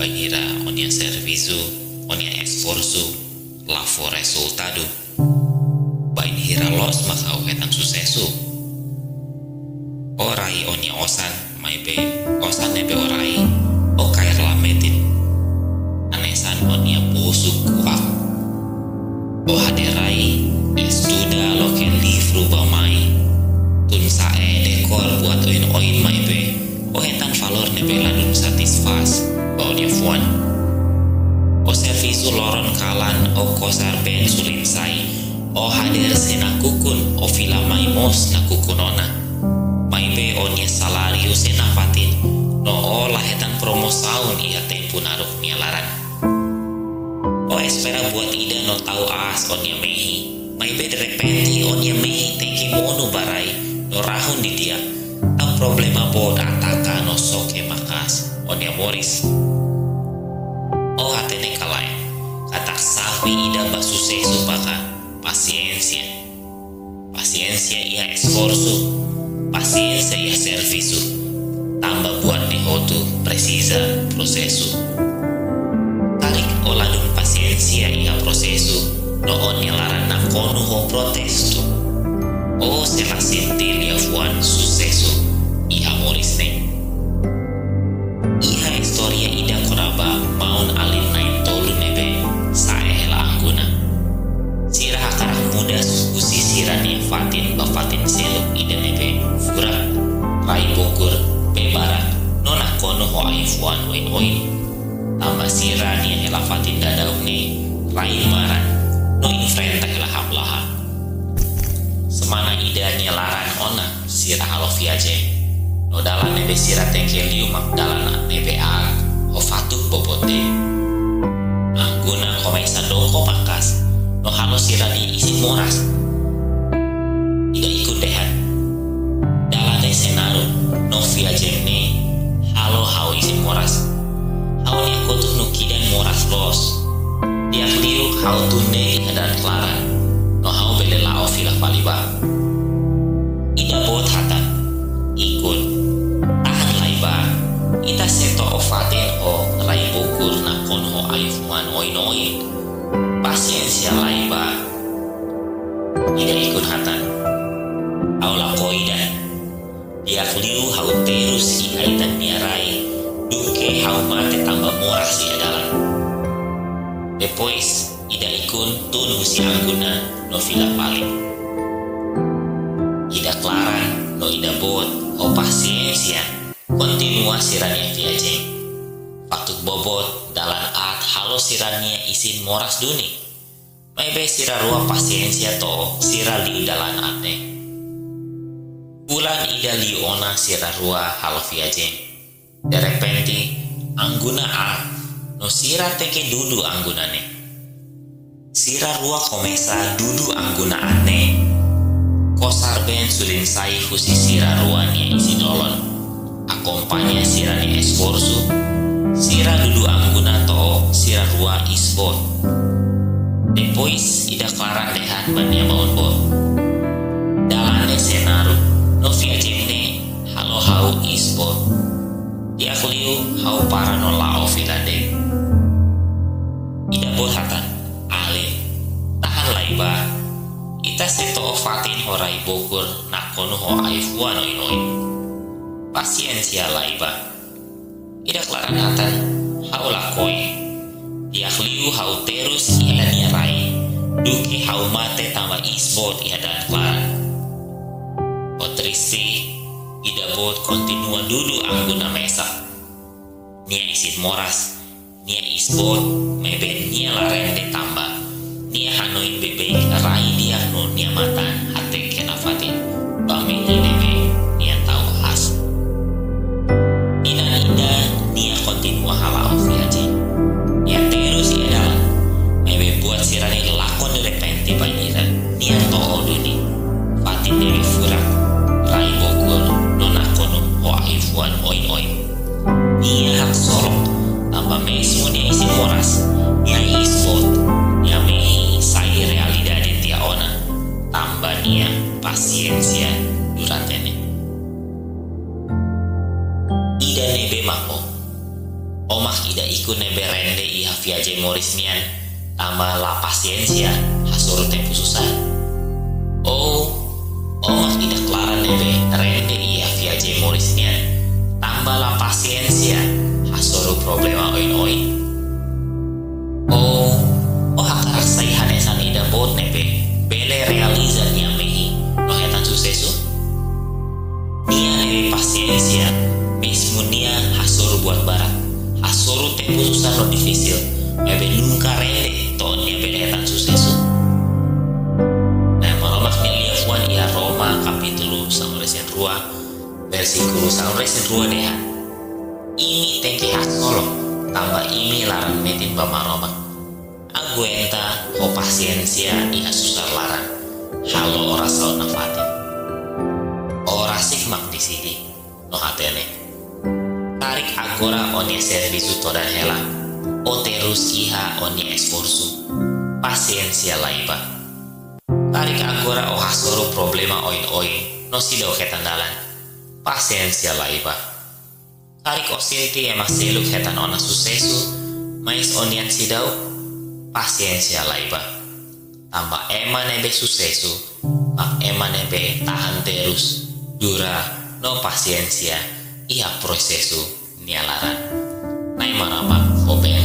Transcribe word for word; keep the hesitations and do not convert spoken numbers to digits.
Bainhira ó-nia servisu, ó-nia esforsu la fó rezultadu, bainhira loos mak ó hetan susesu? Ó rai ó-nia osan, maibé osan ne'ebé ó rai, ó kaer la metin. Hanesan ó-nia bolsu kuak. Ó hadeer rai, estuda loke livru ba mai, tun sa'e dekór buat oin-oin, maibé ó hetan valór ne'ebé ladún satisfás ba ó-nia fuan. Ó servisu loron kalan, ó kosar-been sulin sai, ó hadeer sei nakukun, ó fila mai mós nakukun ona. Maibé ó-nia saláriu sei nafatin, no ó la hetan promosaun iha tempu naruk nia laran. Ó espera buat ida no tau aas ó-nia mehi, maibé derrepente ó-nia mehi tenke monu ba rai no rahun didi'ak, no problema boot ataka no xoke maka'as ó-nia moris. Ó hatene ka lae, katak xave ida ba susesu maka pasiénsia. Pasiénsia iha esforsu, pasiénsia iha servisu. Tanba buat ne'e hotu presiza prosesu. Karik ó ladún pasiénsia iha prosesu, no ó-nia laran nakonu ho protestu, ó sei la sente liafuan susesu iha moris ne'e. Iha istória ida kona-ba maun-alin na'in-tolu ne'ebé sa'e hela angguna. Sira hakarak muda husi sira-nia fatin ba fatin seluk ida ne'ebé furak, rai bokur, bee barak, no nakonu ho ai-fuan oin-oin. Tanba sira-nia hela fatin daudaun ne'e rai maran, no enfrenta hela hamlaha. Semana ida nia laran ona, sira halo viajen. No dalan ne'ebé sira tenke liu mak dalan ne'ebé aat ho fatuk boboot de'it. Angguna komesa doko maka'as, no halo sira-nia isin moras. Ida ikun dehan: Dalan ne'e sei naruk, no viajen ne'e halo ha'u isin moras. Ha'u-nia kotuk no kidan moras loos. Di'ak liu ha'u tun de'it iha dalan klaran, no ha'u bele la'o fila fali bá. Ida boot hatán: Ikun, tahan lai bá. Ita sei to'o fatin ho rai bokur nakonu ho ai-fuan oin-oin. Pasiénsia lai bá. Ida ikun hatán: Ha'u lakohi ida. Di'ak liu ha'u terus iha ita-nia rai, duké ha'u mate tanba moras iha dalan. Depois, ida ikun tun husi angguna no fila fali. Ida klaran no ida boot ho pasiénsia kontinua sira-nia viajen. Fatuk boboot, dalan aat halo sira-nia isin moras duni. Maibé sira rua pasiénsia to'o sira liu dalan aat ne'e. Fulan ida liu ona sira rua halo viajen. Derrepente, angguna aat, no sira tenke dudu angguna ne'e. Sira rua komesa dudu angguna aat ne'e. Kosar-been sulin sai husi sira rua nia isin-lolon. Akompaña sira-nia esforsu, sira dudu angguna to'o sira rua iis boot. Depois, ida klaran dehan ba nia maun boot: Dalan ne'e sei naruk, no viajen ne'e halo ha'u iis boot. Di'ak liu ha'u para no la'o fila de'it. Ida boot hatán: Alin, tahan lai bá. Ita sei to'o fatin ho rai bokur nakonu ho ai-fuan oin-oin. Pasiénsia lai bá. Ida klaran hatán: Ha'u lakohi. Di'ak liu ha'u terus iha ita-nia rai, duké ha'u mate tanba iis boot iha dalan klaran. Ho triste, ida boot kontinua dudu angguna mesak. Nia isin moras, nia iis boot, maibé nia la rende tanba nia hanoin beibeik rai di'ak no nia matan hateke nafatin ba mehi ne'ebé nia tau aas. Tinan ida nia kontinua hala'o viajen. Nia terus iha dalan, maibé buat sira-ne'e lakon derrepente bainhira nia to'o duni fatin ne'ebé furak, rai bokur no nakonu ho ai-fuan oin-oin. Nia haksolok, tanba mezmu nia isin moras, nia iis boot, nia mehi sai realidade tiha ona, tanba nia pasiénsia durante ne'e. Ida ne'ebé mak ó? Ó mak ida ikun ne'ebé rende iha viajen moris nian, tanba la pasiénsia hasoru tempu susar. Ou ó mak ida klaran ne'ebé rende iha viajen moris nian, tanba la pasiénsia hasoru problema oin-oin. Ou ó hakarak sai hanesan ida boot ne'ebé bele realiza nia mehi no hetan susesu? Nia ne'ebé pasiénsia, mezmu nia hasoru buat barak, hasoru tempu susar no difisil, maibé nunka rende to'o nia bele hetan susesu. Na'i Maromak nia liafuan iha Roma kapítulu sanulu-resin-rua, versíkulu sanulu-resin-rua dehan: Imi tenke haksolok, tanba imi laran metin ba Maromak. Aguenta ho pasiénsia iha susar laran, halo orasaun nafatin. Ó rasik mak deside no hatene. Karik agora ó-nia servisu todan hela, ó terus iha ó-nia esforsu, pasiénsia laiha ba. Karik agora ó hasoru problema oin-oin no seidauk hetan dalan, pasiénsia laiha ba. Karik ó sente ema seluk hetan ona susesu, mais ó-nian seidauk, pasiénsia laiha ba. Tanba ema ne'ebé susesu mak ema ne'ebé tahan terus, dura no pasiénsia iha prosesu nia laran. Na'i Maromak fó been